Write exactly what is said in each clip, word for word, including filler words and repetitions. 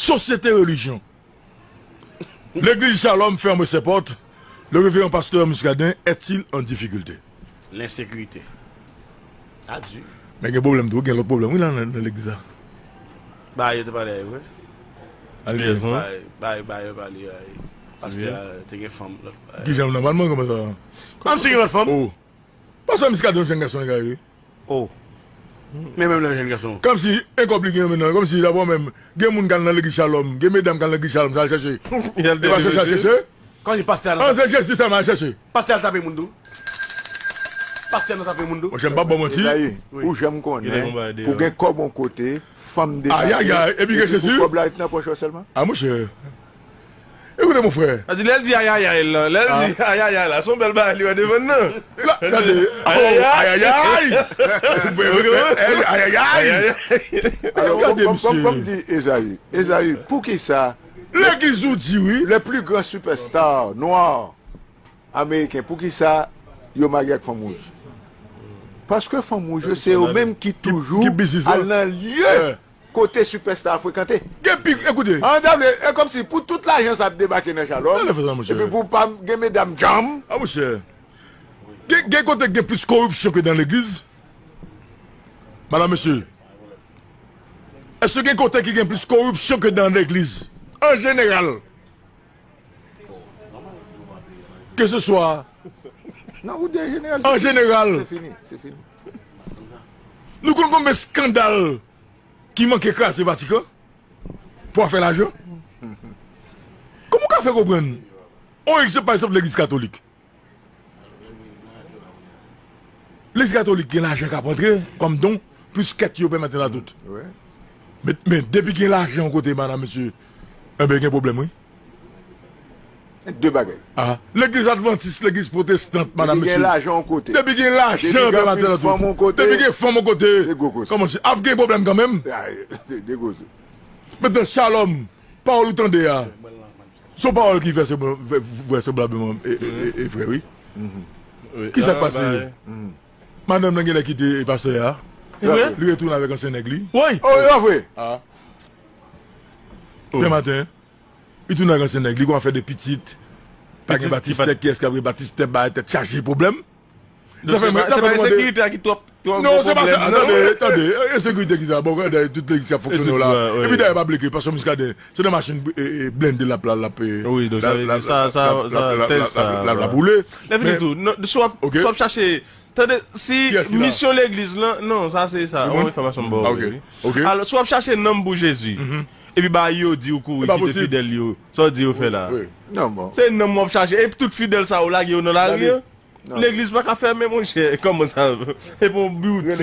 Sosyete relijyon. L'église Shalom ferme ses portes. Le révérend pasteur Muscadin est-il en difficulté? Lensekirite. A di. Men gen pwoblèm tou, gen lòt pwoblèm wi la nan, nan legliz la. Ba yo te pale a yo vre. Alèz. Ba ba ba yo pale a yo. Pastè a te gen fanm lòt. Kijan nòmalman kòman sa? Kòm si gen lòt fanm. Oh. Pastè Muscadin yon jèn gason li ka ye. Oh. Men menm nan jèn gason. Kòm si en kòb li gen menm nan, kòm si dabò menm gen moun k al nan legliz Shalom, gen medam k al nan legliz Shalom, sa al chèche. Li al Li pa chèche al depoze. Chèche. Kòm si pastè a nan An se Jezi sèlman al chèche. Pastè a tape moun tou. Pastè a nan tape moun tou. Monchè m pa bon manti. Ezayi, ou janm konnen pou gen kòb yon kote, fanm de Ayayay, epi gen Jezi. Kòb la ret nan pòch ou sèlman. A monchè. Ekoute mon frè. Sa di lè l di ayayay la, lè l di ayayay la, se yon bèl bagay li wè devan nan. Tande. Ayayay. Ayayay. Ayayay. Alò, kòm kòm di Ezayi, Ezayi, poukisa Legliz ou di wi. Le plus grand superstar noir américain, poukisa yo marye ak fanm wouj? Paske fanm wouj yo se yo menm ki toujou al nan lye kote superstar frekante. Gen pi ekoute. An dable, e kòm si pou tout lajan sa ap debake nan Shalom. Epi pou pa gen medam djanm. A monchè. Gen gen kote gen plis koripsyon ke nan legliz? Madam mesye. Èske gen kote ki gen plis koripsyon ke nan legliz? An jeneral. Ke se swa Non, ou dejeneral. An jeneral. Se fini, se fini. Nou konn konbyen skandal ki manke kraze Vatikan pou afè lajan? Kòman w ka fè konprann? On egzanp pa egzanp legliz katolik. Legliz katolik gen lajan k ap antre kòm don plis kèt yo pèmèt la tout. Men depi gen lajan yon kote madan mesye, enben gen pwoblèm wi. De bagay. Legliz advantis, legliz pwotestan madan mesye. Depi gen lajan yon kote. Depi gen lajan pèmèt la tout. Depi gen fanm yon kote. Kòman se ap gen pwoblèm kanmenm? Mentnan Shalom, pawòl ou tande a. Se yon pawòl ki vrèseblableman e vrè wi. Kisa k pase? Madanm nan genlè kite pastè a. Li retounen avèk ansyen nèg li. Wi. Oh, e vre. Demen maten, li tounen avèk ansyen nèg li, gon afè de pitit. Pa gen batistè, kiyès k ap gen batistè, bay tèt chaje pwoblèm. Se pa ensekirite a ki twòp. Non, se pa sa. Tande, tande. Ensekirite ki sa? Bon, tout legliz ap fonksyone la. Epi dayè pa bliye ke pastè Muscadin se nan machin blende l ap la l ap. Wi, donk sa vle di sa, sa, sa, tèz sa. L ap boule. Lè fini tou, si w ap chache, tande, si misyon legliz lan, non, sa se sa, yon enfòmasyon m ba w vre wi. Alò, si w ap chache nanm pou Jezi, epi ba yo di w kouri kite fidèl yo, sa w di yo fè la? Se nanm w ap chache, epi tout fidèl sa yo lage yo nan lari an? Legliz pa ka fèmen, monchè. Kòman sa? Se pa yon boutik.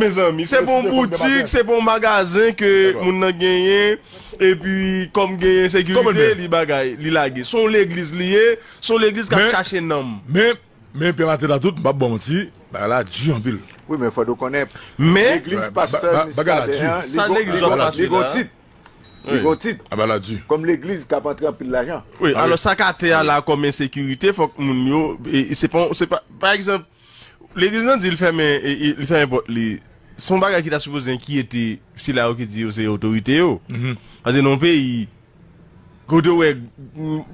Mezanmi, se pa yon boutik, se pa yon magazen ke moun nan genyen. Epi, kòm genyen sekirite, li bagay, li lage. Se yon legliz li ye, se yon legliz k ap chache nanm. Men, men, Pè Maten nan tout, m p ap ba w manti, bagay la di anpil. Wi, men fòk nou konnen. Men, legliz pastè Muscadin an, li gon tit. Li gon tit. Kòm legliz k ap antre anpil lajan. Wi, alò sa k atè a la kòm ensekirite, fòk moun yo, se pa, se pa, pa egzanp, legliz lan di l fèmen, li fèmen pòt li. Se yon bagay ki ta sipoze enkyete sila yo ki di yo se otorite yo. Paske nan yon peyi kote w wè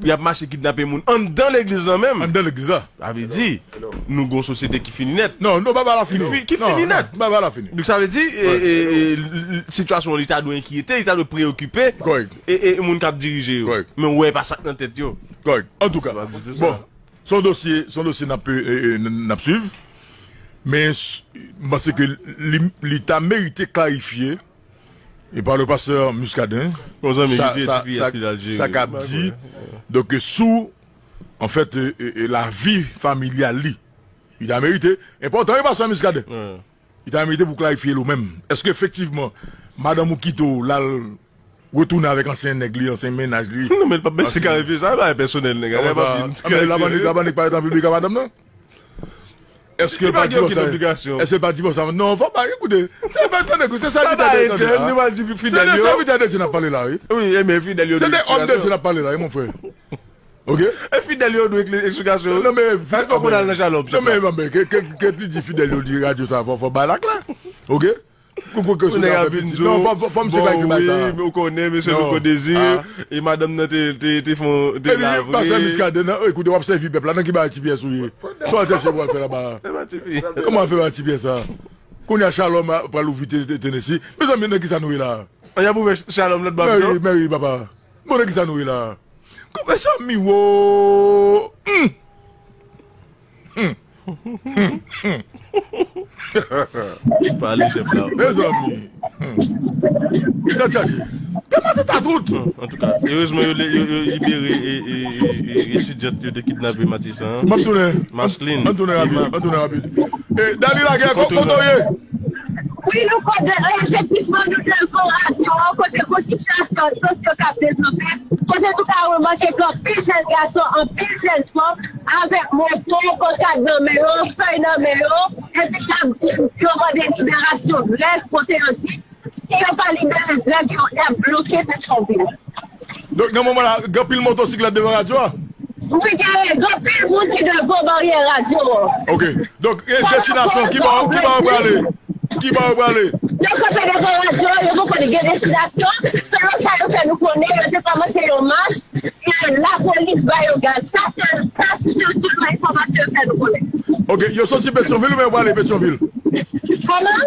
y ap mache kidnape moun anndan legliz lan menm. Anndan legliz la. Sa vle di, nou gon sosyete ki fini nèt. Non, non, bagay la fini. Ki fini nèt. Bagay la fini. Donk sa vle di, sitiyasyon an li ta dwe enkyete, li ta dwe preyokipe e moun k ap dirije yo. Men w wè pa sa k nan tèt yo. Antouka, bon, se yon dosye, se yon dosye n ap, n ap swiv. Men m panse ke li, li ta merite klarifye e pa le pastè Muscadin. Sa k ap di, donk, sou, anfèt, lavi familyal li. Li ta merite, enpòtan wi, pastè Muscadin. Li ta merite pou klarifye l ou menm. Èske efektivman, madanm ou kite w, l al retounen avèk ansyen nèg li, ansyen mennaj li? Non, men l p ap mèsi klarifye sa, e bagay pèsonèl, nèg. L ap annik parèt an piblik a madanm nan? Èske l pa divòse? Èske l pa divòse? Non, fò pa, ekoute. Se pa tande, se sa ki tande, tande la. Se de sa ki tande, se n ap pale la, wi. Wi, e men fidèl yo. Se de òm de Dye n ap pale la, wi, mon frè. Ok? E fidèl yo dwe eksplikasyon. Non, men, èske w konn al nan Shalom? Non, men, men, ke, ke, ke li di fidèl yo di radyo sa, fò, fò balak la. Ok? Ou koke sou nèg ap vin di w, non, fò, fò, fò misye klarifye bagay sa a. Wi, men ou konnen, mesye Louko Dezi, e madanm nan te, te, te fè yon, te la vre. Epi, pastè Muscadin, nan, ekoute, w ap sèvi pèp la, nan ki bagay T P S ou ye? Sa w al chèche pou w al fè laba a? Kòman w al fè bagay T P S sa? Kounye a, Shalom a, pral ouvri Te-, Te-, Tennessee. Mezanmi, nan ki sa nou ye la? An y ap ouvè Shalom lòt bò a pito? Mèwi, mèwi, papa. Bon, nan ki sa nou ye la? Mezanmi, wo! Hmm. Hmm. Hmm. Hmm. Pale, chèf la. Mezanmi. Hmm. Tèt chaje. Tèt maten ta tout. Hmm. Antouka, erezman, yo, yo, yo libere e, e, e, e, etidyant yo te kidnape Matisan an. M ap tounen. Maslin. M ap tounen rapid. M ap tounen rapid. E, Dali Lagè, kote w ye? Wi, nou konnen, efektivman, nou devan radyo an, kote gon sitiyasyon sosyo k ap devlope, kote nou ka remake gen anpil jèn gason, anpil jèn fanm, avèk moto, pankad nan men yo, fèy nan men yo, epi k ap di yo mande liberasyon Grèg, kote yo di, si yo pa libere Grèg, yo, y ap bloke Petyonvil. Donk, nan moman la, gen anpil motosiklèt devan radyo a? Wi, gen, gen anpil moun ki devan baryè radyo an. Ok. Donk, e destinasyon, ki bò, ki bò yo prale? Ki bò yo prale? Yo kanpe devan radyo, yo poko gen destinasyon. Selon sa yo fè nou konnen, yo te kòmanse yon mach, e lapolis ba yo gaz. Sa sèl, sa se sèl enfòmasyon yo fè nou konnen. Ok, yo soti Petyonvil oubyen yo prale Petyonvil? Kòman?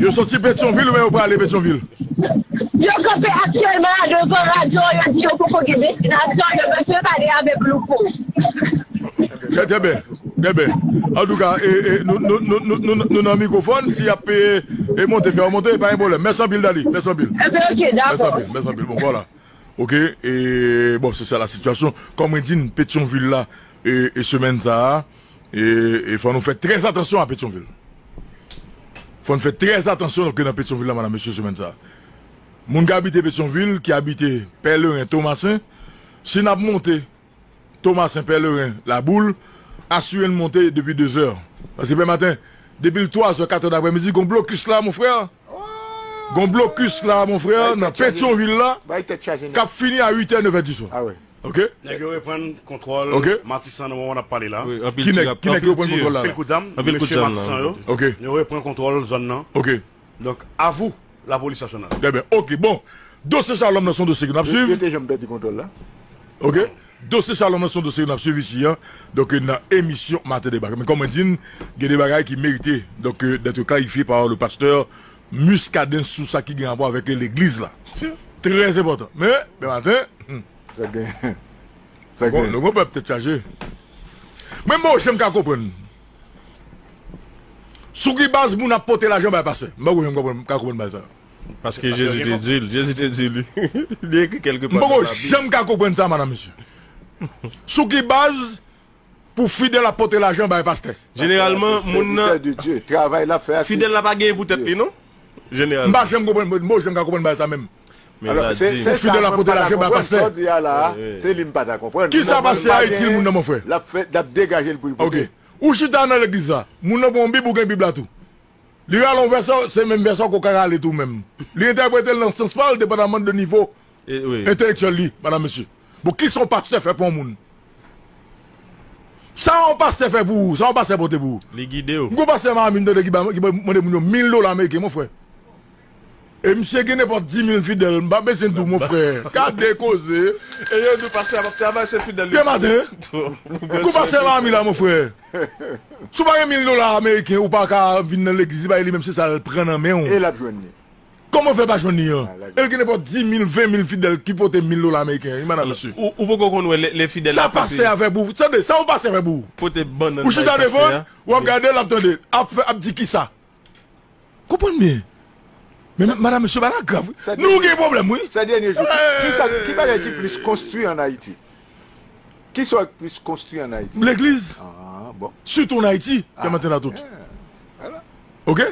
Yo soti Petyonvil oubyen yo prale Petyonvil? Yo kanpe aktyèlman devan radyo, yo di yo poko gen destinasyon, yo bezwen pale avèk Louko. Trè, trè byen, trè byen. Antouka, e, e, nou, nou nan mikwofòn, si y ap, e, e, monte, fè yo monte, pa gen pwoblèm. Mèsi anpil, Dali, mèsi anpil. Ebyen, ok, dakò. Mèsi anpil, mèsi anpil. Bon, vwala. Ok, e, bon, se sa la sitiyasyon. Kòm mwen di n, Petyonvil la, e, e semèn sa a, e, e fò nou fè trè atansyon a Petyonvil. Fò n fè trè atansyon, donk, nan Petyonvil la, madam, mesye, semèn sa a. Moun k abite Petyonvil, ki abite Pèleren, Tomasen, si n ap monte Tomasen, Pèleren, Laboul, asire n monte depi de zè. Paske demen maten, depi l twa zè, kat è daprèmidi, gon blokis la, mon frè. Gon blokis la, mon frè, nan Petyonvil la, k ap fini a uit è, nèf è di swa. Ok? Nèg yo reprann kontwòl Matisan nan moman n ap pale la. Wi, anpil ti rap, anpil ti, anpil kout zam, mesye Matisan yo. Ok. Yo reprann kontwòl zòn nan. Ok. Donk, à vous, la police nationale. Trè byen. Ok, bon. Dosye Shalom nan se yon dosye ke n ap swiv. Yo te janm pèdi kontwòl la. Ok. Dosye Shalom nan se yon dosye ke n ap swiv isi a. Donk, nan emisyon Maten Deba. Men kòm mwen di n, gen de bagay ki merite, donk, euh, d'être clarifié par le pasteur Muscadin sou sa ki gen rapò avèk legliz la. Trè enpòtan. Men, demen maten, hmm. Sa gen. Sa gen. Nou gon pèp tèt chaje. Men m poko janm ka konprann. Sou ki baz moun ap pote lajan bay pastè? M poko janm konprann, ka konprann bagay sa. Paske Jezi te di l, Jezi te di li. Li ekri kèlke pa nan Labib. M poko janm ka konprann sa, madam, mesye. Sou ki baz pou fidèl ap pote lajan bay pastè? Jeneralman, moun nan, fidèl la pa genyen pou tèt li, non? Jeneralman. M pa janm konprann, m pa janm ka konprann bagay sa menm. Pou fidèl la pote lajan bay pastè. Kisa pastè a itil moun nan, mon frè? L ap degaje l pou l pote. Ok. Ou chita nan legliz la. Moun nan pran yon bib, ou gen bib la tou. Li rale yon vèsè, se menm vèsè w ka rale tou menm. Li entèprete l nan sans pa l, depandaman de nivo entelektyèl li, madam, mesye. Bon, kisa yon pastè fè pou yon moun? Sa yon pastè fè pou ou? Sa yon pastè pote pou ou? Li gide w. M gon pastè Miami m tande ki ba, ki ba, mande moun yo mil dola ameriken, mon frè. E misye gen nenpòt dis mil fidèl, m pa bezwen di w, mon frè. Gade koze. E yo di w pastè a p ap travay, se fidèl li. Demen maten. Gon pastè Miami la, mon frè. Si w pa gen mil dola ameriken, ou pa ka vin nan legliz, li bay li menm, se sa l pran nan men w. E l ap jwenn li. Kòman w fè pa jwenn li an? E l gen nenpòt dis mil, ven mil fidèl ki pote mil dola ameriken, wi, madam, mesye. Ou, ou poko konn wè lè, lè fidèl la pote. Sa pastè a fè pou ou? Tande, sa yon pastè fè pou ou? Pote bannann bay pastè a. Ou chita devan l, w ap gade l, ap tande, ap fè, ap di kisa? Konprann byen. Men, madam, mesye, bagay la grav, wi. Nou gen pwoblèm, wi. Sa dènye jou, ki, ki sa, ki bagay ki plis konstwi ann Ayiti? Ki sa ki plis konstwi ann Ayiti? Legliz. Ah, bon. Sitou ann Ayiti, demen maten la tout. Ok?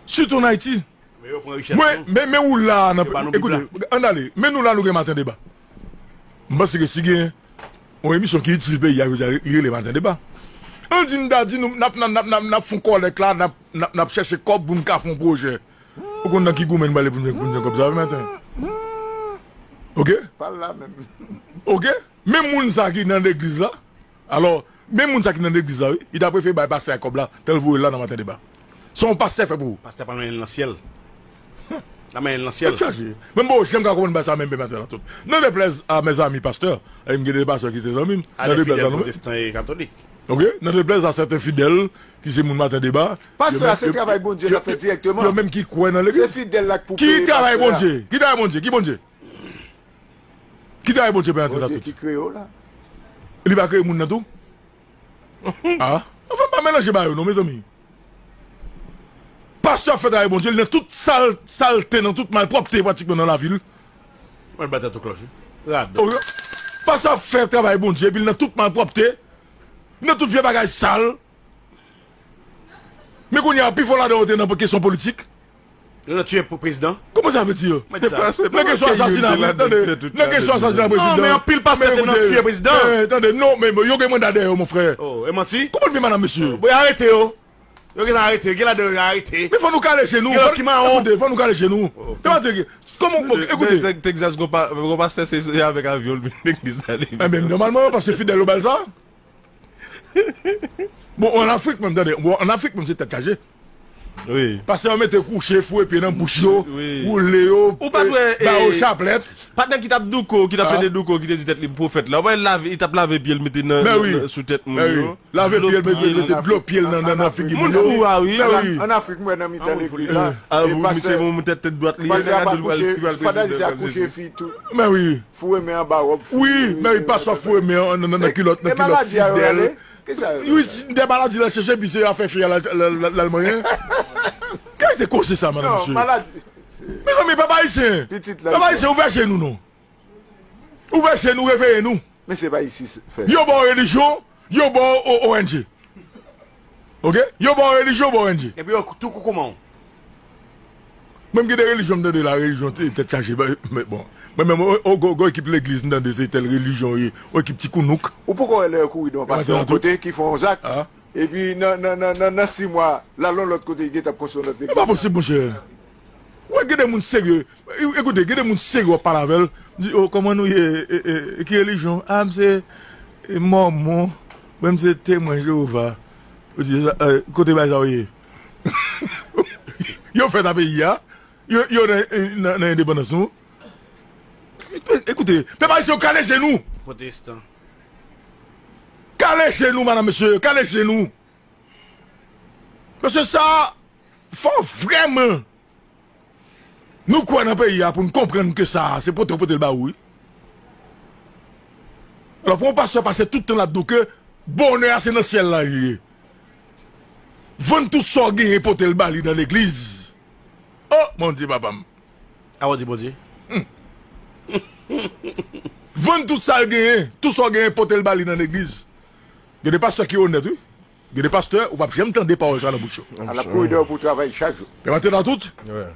Sitou ann Ayiti. Men yo pran richès nou. Mwen, men, men ou la, nan, ekoute, ann ale. Men nou la, nou gen Maten Deba. M panse ke si gen yon emisyon ki itil peyi a, yo di li rele Maten Deba. Ann di n ta di nou, n ap, n ap, n ap, n ap, n ap fè yon kòlèk la, n ap, n ap, n ap chèche kòb pou n ka fè yon pwojè. Ou konn nan ki goumen n prale pou n jwenn, pou n jwenn kòb sa, wi, maten. Ok? Pale la menm. Ok? Men moun sa ki nan legliz la, alò, men moun sa ki nan legliz la, wi, li ta prefere bay pastè a kòb la, tan l voye l la nan Maten Deba. Sa yon pastè fè pou ou? Pastè pa menm nan syèl. Nan men l nan syèl. Tèt chaje. Mwen m poko janm ka konprann bagay sa menm, pè Maten Latot. Nan deplèz a mèzami pastè, e m gen de pastè ki se zanmi m. Nan deplèz a nou menm. Protestan e katolik. Ok? Nan deplèz a sèten fidèl ki se moun Maten Deba, pastè a se travay Bondye l ap fè dirèkteman. Yo menm ki kwè nan legliz. Se fidèl la k pou peye pastè a. Ki travay Bondye? Ki travay Bondye? Ki Bondye? Ki travay Bondye, pè Maten Latot? Bondye ki kreye w la. Li pa kreye moun nan tou? Ah, anfen, pa melanje bagay yo non, mezanmi. Pastè ap fè travay Bondye, li nan tout sal, salte, nan tout malpwòpte pratikman nan lavil. Mwen bat atou klòch, wi. Rad. Ok. Pastè ap fè travay Bondye, epi li nan tout malpwòpte, li nan tout vye bagay sal. Men kounye a, pi fò ladan yo te nan kesyon politik. Yo nan tiye pou prezidan. Kòman sa vle di yo? Mwen di sa. Nan kesyon asasina, tande, nan kesyon asasina prezidan. Non, men anpil pastè te nan tiye prezidan. Eh, tande, non, men yo gen manda dèyè yo, mon frè. Oh, e manti? Kòman men madan mesye? Bon, yo arete yo. Yo gentan arete, gen ladan yo arete. Men fò nou kale je nou. Gen lòt ki mawon. Koute, fò nou kale je nou. Kòman, bon, ekoute. Texas, gon pastè, se avèk avyon l vin legliz la li. Eh ben, nòmalman, paske fidèl yo ba l sa. Bon, an Afrik menm, tande, bon, an Afrik menm, se tèt chaje. Wi. Pastè yo mete kouche, foure pye nan bouch yo, woule yo, ba yo chaplèt. Patnè ki t ap douko, ki t ap plede douko, ki te di tèt li pwofèt la. Ou pa lave, li t ap lave pye l, mete nan, sou tèt moun yo. Lave pye l, mete, mete dlo pye l nan, nan, nan figi moun yo. Moun fou a, wi. An Afrik, mwen, nan mitan legliz la. Ah, misye, moun tèt, tèt dwat li, nèg a di l pral, pral prezidan. Fwa dayisyen a kouche fi tou. Men wi. Foure men anba wòb. Wi, men wi, pastè foure men an, nan, nan, nan kilòt, nan kilòt fidèl. Wi, de maladi la chèche, epi se afè fi a l al manyen. Kalite koze sa, madan mesye? Mezanmi, pèp ayisyen. Pèp ayisyen, ouvè je nou non. Ouvè je nou, reveye nou. Men se pa isi fè. Yo ba w relijyon, yo ba w O N G. Ok? Yo ba w relijyon, yo ba w O N G. Epi yo tou kou kouman w? Mwen m gen de relijyon m tande la, relijyon tèt chaje, men bon. Mwen menm, o, o, gwo, gwo ekip legliz m tande se tèl relijyon ye, o ekip ti kounouk. Ou poko wè lè yo kouri nan yon pastè yon kote ki fè yon zak? Epi nan, nan, nan, nan, nan sis mwa, l al yon lòt kote, li gentan ap konstwi yon lòt legliz. E pa posib, monchè. Wè, gen de moun serye. Ekoute, gen de moun serye w ap pale avè l. Di, "O, kòman nou ye? E, e, e, ki relijyon w?" "A, m se, e, mòmon. Mwen, m se temwen Jewova." Ou di, "E, kote bagay sa yo ye?" Yo fèt nan peyi a. Yo, yo nan, nan, nan endepandans nou. Ekoute, pèp ayisyen, kale je nou. Pwotestan. Kale je nou, madan mesye, kale je nou. Paske sa, fò vrèman nou kwè nan peyi a pou n konprann ke sa, se pote yo pote l ba ou, wi. Alò, pou yon pastè pase tout tan l ap di w ke bonè a se nan syèl la li ye. Vann tout sa w genyen pote l ba li nan legliz. O, Bondye, papa m. A w di Bondye. Vann tout sa l genyen, tout sa w genyen pote l ba li nan legliz. Gen de pastè ki onèt, wi. Gen de pastè, ou p ap janm tande pawòl sa nan bouch yo. Al ap kouri dèyè w pou travay chak jou. Pè Maten Latot,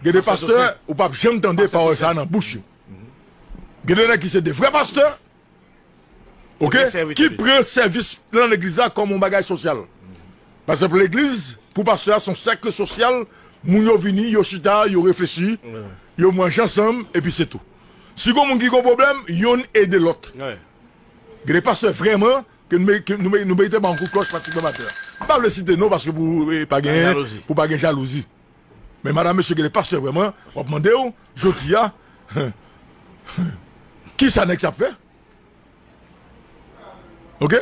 gen de pastè, ou p ap janm tande pawòl sa nan bouch yo. Gen de nèg ki se de vrè pastè, ok, ki pran sèvis nan legliz la kòm yon bagay sosyal. Pa egzanp, legliz, pou pastè a, se yon sèk sosyal, moun yo vini, yo chita, yo reflechi, yo manje ansanm, epi se tou. Si gon moun ki gon pwoblèm, yonn ede lòt. Gen de pastè vrèman, ke nou, ke nou, nou merite ba yon kout klòch pratikman maten an. M pa vle site non paske pou, eh, pa gen, pou pa gen jalouzi. Men madan mesye, gen de pastè vrèman, w ap mande w, jodi a, kisa nèg sa ap fè? Ok?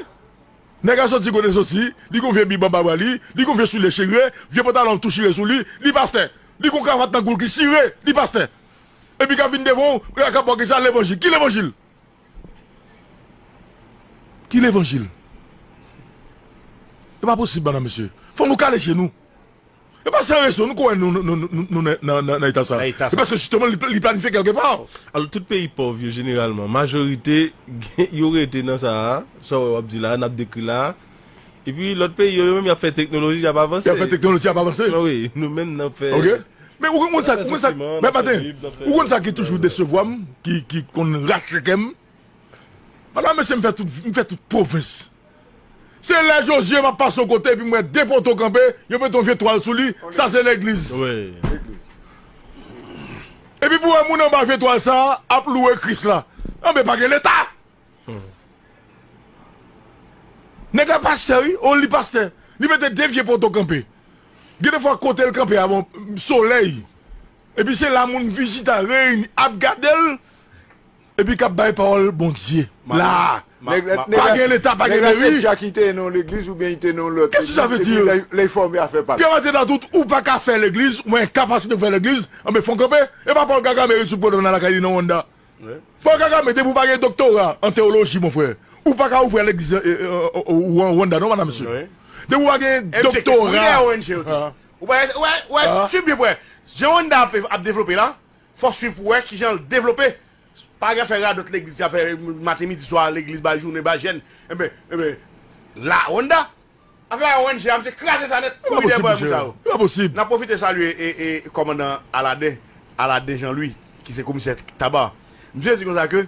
Nèg la soti kote l soti, li gon vye bib anba bra li, li gon vye soulye chire, vye pantalon tou chire sou li, li pastè. Li gon kravat nan kou l ki chire, li pastè. Epi k ap vin devan w, k ap ba w kisa levanjil. Ki levanjil? Ki levanjil? E pa posib, madan mesye. Fò nou kale je nou. E pa san rezon nou kwè nou, nou, nou, nou, nou nan, nan, nan, nan eta sa. Nan eta sa. E paske jisteman li, li planifye kèlke pa. Alò, tout peyi pòv yo, jeneralman, majorite, yo rete nan sa a, sa w ap di la, n ap dekri la. Epi lòt peyi yo, yo menm, y ap fè teknoloji, y ap avanse. Y ap fè teknoloji, y ap avanse. Wi, nou menm, n ap fè. Ok. Men ou konn sa, ou konn sa, men maten, ou konn sa ki toujou desevwa m, ki, ki konn rache kè m? Madan mesye, m fè tout, m fè tout pwovens. Se lè Jozye m ap pase yon kote epi m wè de poto kanpe, yo mete yon vye twal sou li, sa se legliz. Wi. Epi pou wè moun anba vye twal sa a ap louwe Kris la. Anben pa gen Leta. Nèg la pastè wi, o li pastè. Li mete de vye poto kanpe. Gen de fwa kote l kanpe a bon, solèy. Epi se la moun vizita reyini ap gade l, epi k ap bay pawòl Bondye. La, pa gen Leta, pa gen meri. Nèg la se Dja ki te nan legliz oubyen li te nan lòt legliz, epi lè, lè l fòme afè pa l. Pierre Martin Latout, ou pa ka fè legliz, ou pa gen kapasite pou fè legliz, anben fò w kanpe. E pa Paul Kagame rezoud pwoblèm nan lakay li nan Rwanda. Paul Kagame, depi w pa gen doktora an teyoloji, mon frè, ou pa ka ouvri legliz, e, e, e, e, Rwanda, non, madam, mesye. Depi w pa gen doktora. Ou wè, ou wè, ou wè, swiv byen, frè. Jan Rwanda ap, ap devlope la, fò w swiv pou w wè kijan l devlope. Pa gen fè radòt legliz, ap fè maten, midi, swa, legliz bay jounen, bay jèn. Enben, enben, la, Rwanda, afè a O N G a, misye kraze sa nèt, kouri dèyè bò moun sa yo. E pa posib. N ap pwofite salye e, e, kòmandan Aladen, Aladen Jean Louis, ki se komisè Taba. Misye di konsa ke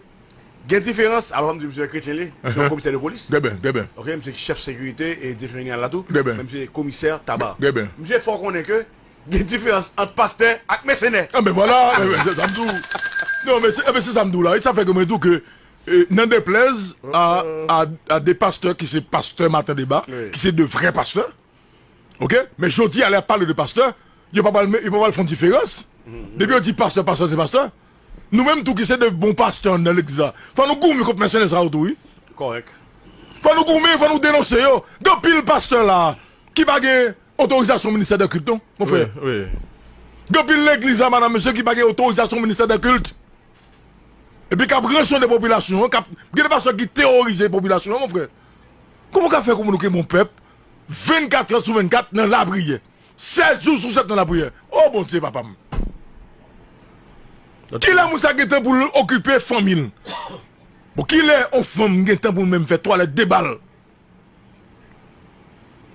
gen diferans, alò fò m di misye kretyen li, se yon komisè de polis. Trè byen, trè byen. Ok, misye chèf sekirite e direksyon jeneral la tou, men misye komisè Taba. Misye fè w konnen ke gen diferans ant pastè ak mèsenè. Anben vwala, enben se sa m di w. Non, men se, enben se sa m di w la. E sa fè ke mwen di w ke, e, nan deplèz a, a, a de pastè ki se pastè Maten Deba, ki se de vrè pastè, ok? Men jodi a, lè y ap pale de pastè, yo pa pral, yo pa pral fè yon diferans. Depi yo di pastè, pastè se pastè. Nou menm tou ki se de bon pastè anndan legliz la, fò nou goumen kont mèsenè sa yo tou, wi. Kòrèk. Fò nou goumen, fò nou denonse yo. Gen anpil pastè la ki pa gen otorizasyon ministè dè kilt, non, mon frè. Wi, wi. Gen anpil legliz la, madam, mesye, ki pa gen otorizasyon ministè dè kilt. Epi k ap ransone popilasyon an, k ap, gen de pastè ki teworize popilasyon an, mon frè. Kòman w ka fè kominike yon pèp vennkat èt sou vennkat nan lapriyè? Sèt jou sou sèt nan lapriyè. O Bondye, papa m. Kilè moun sa gen tan pou l okipe fanmi l? Bon, kilè yon fanm gen tan pou l menm fè twalèt de bal?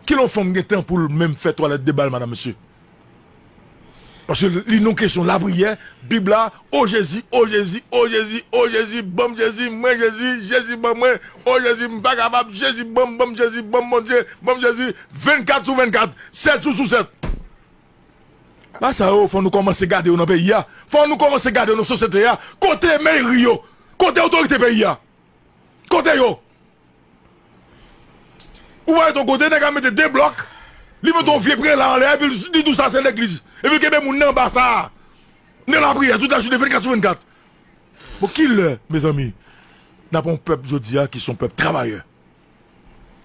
Kilè yon fanm gen tan pou l menm fè twalèt de bal, madam, mesye? Paske li nan kesyon lapriyè, Bib la, o Jezi, o Jezi, o Jezi, o Jezi, ban m Jezi, mwen Jezi, Jezi ban mwen, o Jezi, m pa kapab, Jezi ban m, ban m Jezi, ban m Bondye, ban m Jezi, vennkat sou vennkat, sèt jou sou sèt. Bagay sa yo, fò nou kòmanse gade yo nan peyi a. Fò nou kòmanse gade yo nan sosyete a. Kote meri yo? Kote otorite peyi a? Kote yo? Ou pa ret yon kote, nèg la mete de blòk, li mete yon vye prela anlè, epi li di w sa se legliz. Epi l kenbe moun nan anba sa a, nan lapriyè, tout lajounen, vennkat sou vennkat. Bon, kilè, mezanmi, n ap yon pèp jodi a ki se yon pèp travayè?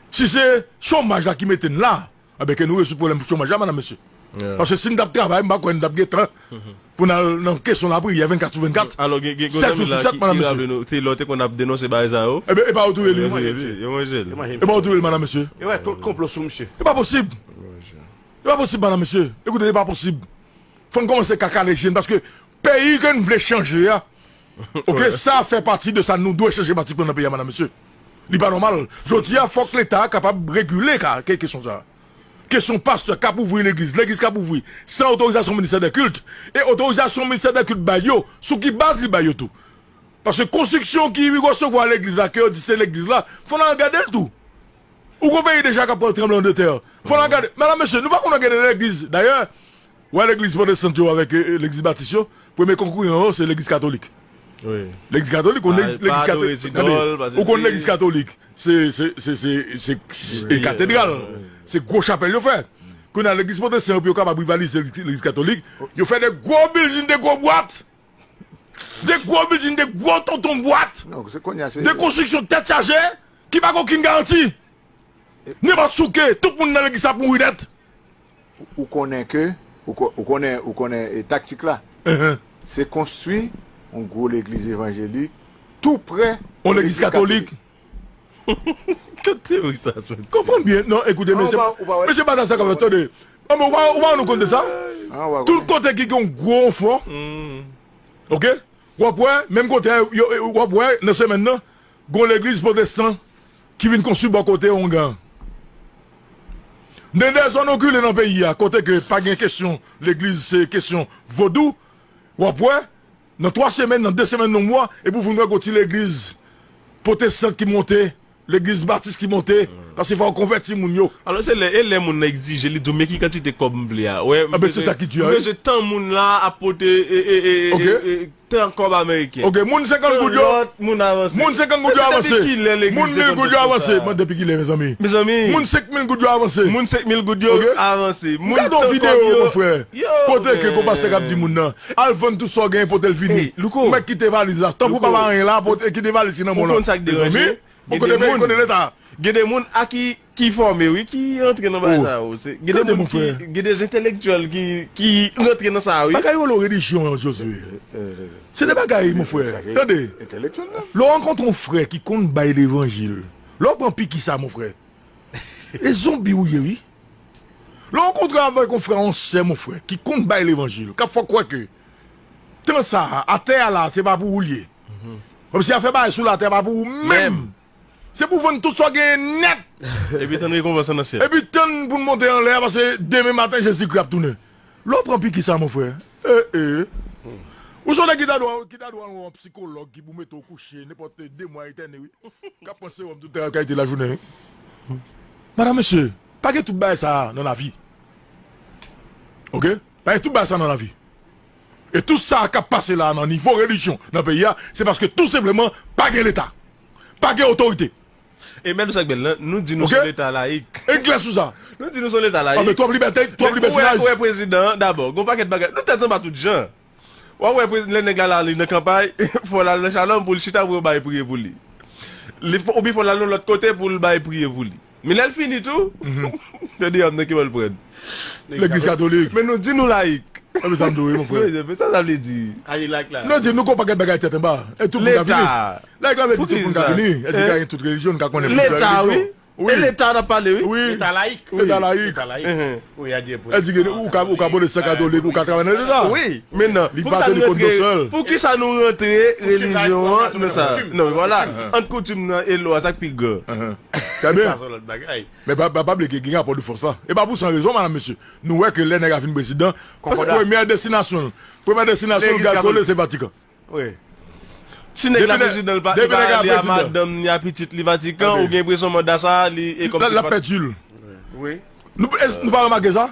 Si se chomaj la ki mete n la, anben ke nou rezoud pwoblèm chomaj la, madam, mesye. Paske si n t ap travay, m pa kwè n t ap gen tan pou n al nan kesyon lapriyè vennkat sou vennkat, sèt jou sou sèt, madam, mesye. Alò, gen, gen, gen yon zanmi la ki, ki raple nou, se lè w te konn ap denonse bagay sa yo. Enben, e pa yo touye li. Yo manje l. E pa yo touye l, madam, mesye. Yo fè tout konplo sou misye. E pa posib. E pa posib, madam, mesye. Ekoute, e pa posib. Fò n kòmanse ka kale je n, paske peyi ke n vle chanje a, ok, sa fè pati de sa nou dwe chanje pratikman nan peyi a, madam, mesye. Li pa nòmal. Jodi a, fòk Leta a kapab regile ka, ke-, kesyon sa a. Kesyon pastè k ap ouvri legliz, legliz k ap ouvri san otorizasyon ministè dè kilt, e otorizasyon ministè dè kilt bay yo, sou ki baz li bay yo tou? Paske konstriksyon ki resevwa legliz la, ke yo di se legliz la, fò n al gade l tou. Ou gon peyi deja k ap pran tranblemanntè. Fò n al gade. Medam, mesye, nou pa konn gade legliz. Dayè, w a legliz pwotestan yo avèk, e, e, legliz batis yo, premye konkiran yo, se legliz katolik. Wi. Legliz katolik, ou konn legliz, legliz katolik, tande, ou konn legliz katolik, se, se, se, se, se, se katedral. Se gwo chapèl yo fè. Kounye a, legliz pwotestan yo, pou yo kapab rivalize legliz, legliz katolik, yo fè de gwo bilding, de gwo bwat. De gwo bilding, de gwo tonton bwat. Non, se kounye a, se de konstriksyon tèt chaje, ki pa gen okenn garanti. Nenpòt souke, tout moun nan legliz ap mouri nèt. Ou, ou konnen ke, ou ko-, ou konnen, ou konnen, e, taktik la. Se konstwi yon gwo legliz evanjelik tou prè yon legliz katolik. Kot teori sa soti? Konprann byen. Non, ekoute, mesye, mesye Bata sa k ap fèt, tande. An, men ou pa, ou pa rann ou kont de sa? Tout kote ki gen yon gwo onfò, ok? W ap wè, menm kote a, yo, w ap wè, nan semèn nan, gon legliz pwotestan ki vin konstwi bò kote ongan. Nan de zòn okile nan peyi a, kote ke pa gen kesyon legliz, se kesyon vodou, w ap wè, nan twa semèn, nan de semèn, nan mwa, epi w vin wè gon ti legliz pwotestan ki monte Legliz batis ki monte, paske fò w konvèti moun yo. Alò, se lè, e lè moun nan egzije, li di w, "Men ki kantite kòb m vle a." Wè, m Anben, se bezwen, sa ki di a, m wi. Bezwen tan moun la ap pote, e, e, e, e, Ok. e, e, tan kòb ameriken. Ok, moun senkant goud yo, Lòt moun avanse. Moun senkant goud yo Mesye, depi avanse. Ki lè legliz Moun te mil konn goud yo fè avanse. sa? Mwen, depi ki lè, mezanmi? Mezanmi. Moun senk mil goud yo avanse. Moun senk mil goud yo Ok. avanse. Moun Gade yon tan videyo, kòb yo. mon frè. Yo, Kote ke men. konpasè k ap di moun nan, "Al vann tout sa w genyen, pote l vini." Hey, Louko. Mèt kite valiz la. Tanpri Louko. pa anyen la, pote, kite valiz ki nan Ou men w konn lan. sa k deranje? Mezanmi, bon, Gen kote de peyi moun, kote Leta? gen de moun a ki, ki fòme, wi, ki rantre nan bagay Oh. sa yo. Se, gen de Tande, moun mon ki, frè. gen de entelektyèl ki, ki rantre nan sa, wi. Bagay yo lo relijyon an, Josué. Se de bagay, mon frè. Tande. Entelektyèl, non? Lè w rankontre yon frè ki konn bay levanjil, lè w pran piki sa, mon frè, e zonbi ou ye, wi. Lè w rankontre avèk yon frè, yon sè, mon frè, ki konn bay levanjil, k ap fè w kwè ke tan sa a, atè a la, se pa pou ou l ye. Kòmsi afè bagay sou latè a pa pou ou menm. Menm. Se pou vann tout sa w genyen nèt. Epi tann rekonpans an nan syèl. Epi tann pou n monte anlè a, paske demen maten Jezikri ap tounen. Lè w pran piki sa, mon frè. E, e. Ou se yon nèg ki ta dwe, ki ta dwe al wè yon sikològ ki pou mete w kouche nenpòt de mwa etène, wi. K ap pran sewòm tout kalite lajounen, wi. Madanm, mesye, pa gen tout bagay sa a nan lavi. Ok? Pa gen tout bagay sa a nan lavi. E tout sa k ap pase la nan nivo relijyon nan peyi a, se paske tou senpleman pa gen Leta. Pa gen otorite. E mèt ou sa k bèl lan, nou di nou Ok? se yon Leta layik. E klè sou sa. Nou di nou se yon Leta layik. Anben, twòp libète, twòp Men ou wè, libètinaj. ou wè prezidan an, dabò, gon pakèt bagay. Nou tèt anba tout jan. W ap wè prez- lè nèg la la li nan kanpay, fò l al nan Shalom pou l chita pou yo bay priye pou li. Li fò, oubyen fò l al nan lòt kote pou l bay priye pou li. Men lè l fini tou, se deyò nan ki bò l pran. Legliz katolik. Men nou di nou layik. Sa vle di, mon frè. Men sa sa vle di? Aji layik la. Nou di nou gon pakèt bagay tèt anba. E tout moun ka vini. Leta. Layik la vle di tout moun ka vini. E di ka gen tout relijyon, nou ka konnen Leta, wi. Wi. E Leta n ap pale, wi. Wi. Leta layik. Leta layik. Leta layik. Wi, a di E di gen, ou ka, ou ka pwotestan katolik, ou ka travay nan Leta. Wi, men non. Li pa te li konn dosèl. Poukisa nou rantre relijyon an nan sa? Non, vwala. Ant koutim nan e lwa, sa k pi gran. Trè byen. Sa se lòt bagay. Men pa, pa, pa bliye ke gen rapò de fòs la. E pa pou san rezon, madanm, mesye. Nou wè ke lè nèg a vin prezidan, premyè destinasyon l, premyè destinasyon l, gaz kole, se Vatikan. Wi. Si nèg la prezidan, li pa, li pa ale a madanm ni a pitit li Vatikan, ou gen enpresyon manda sa a, li e kòmsi l ap pèdi l. Wi. Nou, nou pa remake sa?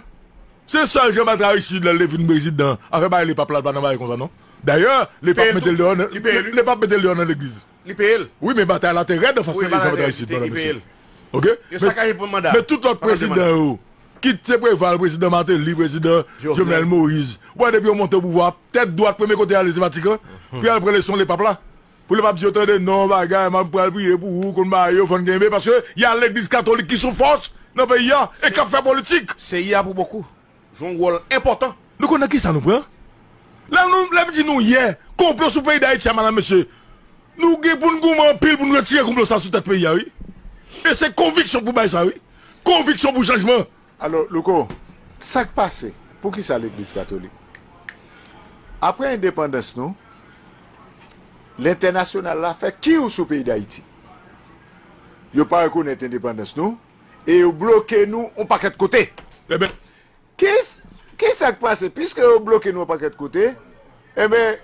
Se sèl Jean Bertrand Aristide, lè l te vin prezidan, afè bagay lepap la, l pa nan bagay konsa, non. Dayè, lepap mete l deyò nan, lepap mete l deyò nan legliz. Li peye l. Wi, men batay la te rèd anfas Wi, Jean Bertrand Aristide, li peye l. Ok? Yo sakaje pou manda. Men tout lòt prezidan yo, kit se Preval, prezidan Martelly, prezidan Jovenel Moïse. Ou wè depi yo monte o pouvwa, tèt dwat premye kote y ale se Vatikan, pou y al pran leson lepap la. Pou lepap di yo tande non bagay, m ap pral priye pou ou, konn bagay yo, fò n kenbe, paske y a legliz katolik ki sou fòs nan peyi a, e k ap fè politik. Se y a pou bokou. Jwe yon wòl enpòtan. Nou konn nan kisa nou pran? Lè nou, lè m di nou yè, konplo sou peyi Dayiti a, madanm, mesye. Nou gen pou n goumen anpil pou n retire konplo sa sou tèt peyi a, wi. E se konviksyon pou bay sa, wi. Konviksyon pou chanjman. Alò, Louko, sa k pase? Poukisa legliz katolik? Apre endepandans nou, lentènasyonal la fè kiw sou peyi Dayiti. Yo pa rekonèt endepandans nou, e yo bloke nou yon pakèt kote. Eben, Ki, kisa k pase? Piske yo bloke nou yon pakèt kote, enben,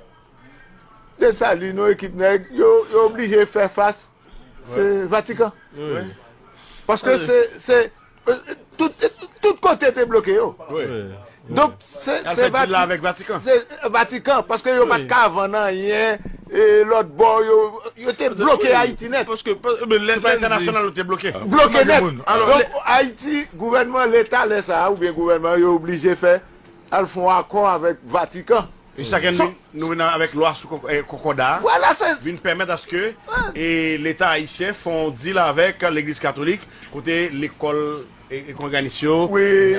Desalin, yon ekip nèg, yo, yo oblije fè fas, se Vatikan. Paske se, se, tout, tout kote te bloke yo. Donk, se, se Vatikan, paske yo pa t ka vann anyen, e lòt bò, yo, yo te bloke Ayiti nèt. Paske, pa- men lè Sou plan entènasyonal, yo te bloke. Bloke nèt. Donk, Ayiti, gouvènman, Leta, lè sa a, oubyen gouvènman, yo oblije fè, al fè yon akò avèk Vatikan. E sa ke nou, nou vin avèk lwa sou kònkòda a, vin pèmèt aske, e, Leta ayisyen fè yon deal avèk legliz katolik, kote lekòl, e, e, kongreganis yo, e,